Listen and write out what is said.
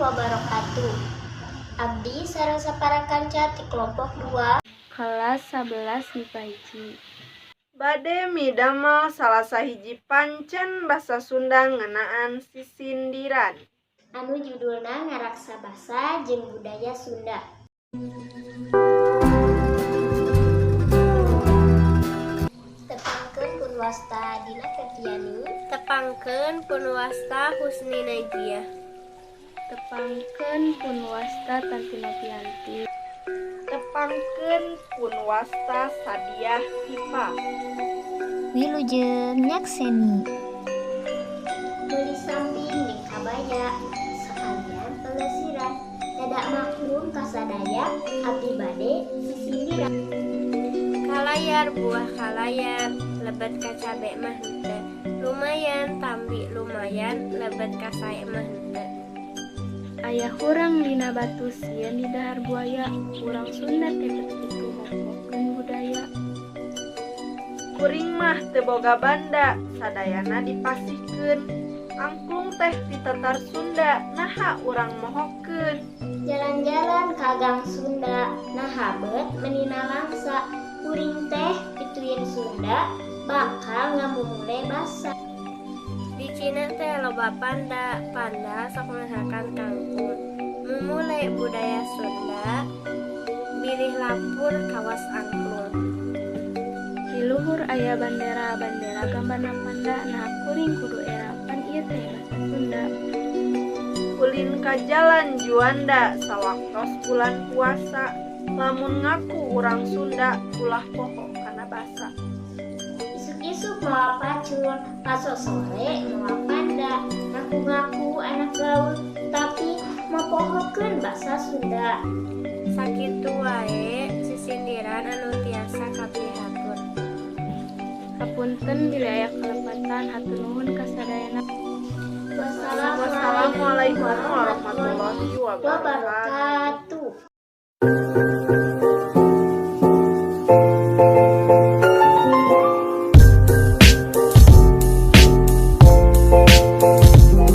Wabarakatuh. Abdi sareng sapara kanca ti kelompok 2 kelas 11 MIPA 1. Bade midamel salah sahiji pancen basa Sunda ngeunaan sisindiran. Anu judulna Ngaraksa Basa jeung Budaya Sunda. Tepangkeun pun wasta Dina Febriani. Tepangkeun pun wasta Husni Najiah. Tepangkeun pun wasta Tanti Novianti. Tepangkeun pun wasta Sadiah Sipa. Wilujeng nyakseni. Meuli samping jeung kabaya sekalian pelesiran. Dadak maklum kasadaya, abdi bade sisindiran. Kalayar buah kalayar, lebet ka cabe mah henteu. Lumayan tambi lumayan, lebet ka sae mah henteu. Aya hurang dina batu sieun didahar buaya. Urang Sunda teh bet kitu mopokeun budaya. Kuring mah teu boga banda, sadayana dipasihkeun. Angklung teh ti Tatar Sunda, naha urang mohokeun. Jalan-jalan ka Gang Sunda, naha bet meuni nalangsa. Kuring teh pituin Sunda, bakal ngamumule basa. Di Cina teh loba panda, panda sok masakan kangkung. Mumule budaya Sunda, bilih lapur kawas angklung. Di luhur aya bandera, bandera gambarna panda, naha kuring kudu era, pan ieu teh basa Sunda. Ulin ka Jalan Juanda sawaktos bulan puasa. Lamun ngaku urang Sunda, ulah poho kana basa. Isuk-isuk mawa pacul, pasosore mawa panda. Ngaku-ngaku anak gaul, tapi mopohokeun basa Sunda. Sakitu wae sisindiran anu tiasa kapihatur. Hapunten bilih aya kalepatan, hatur nuhun kasadayana. Wassalamualaikum Wassalamualaikum warahmatullahi wabarakatuh. Wabarakatuh.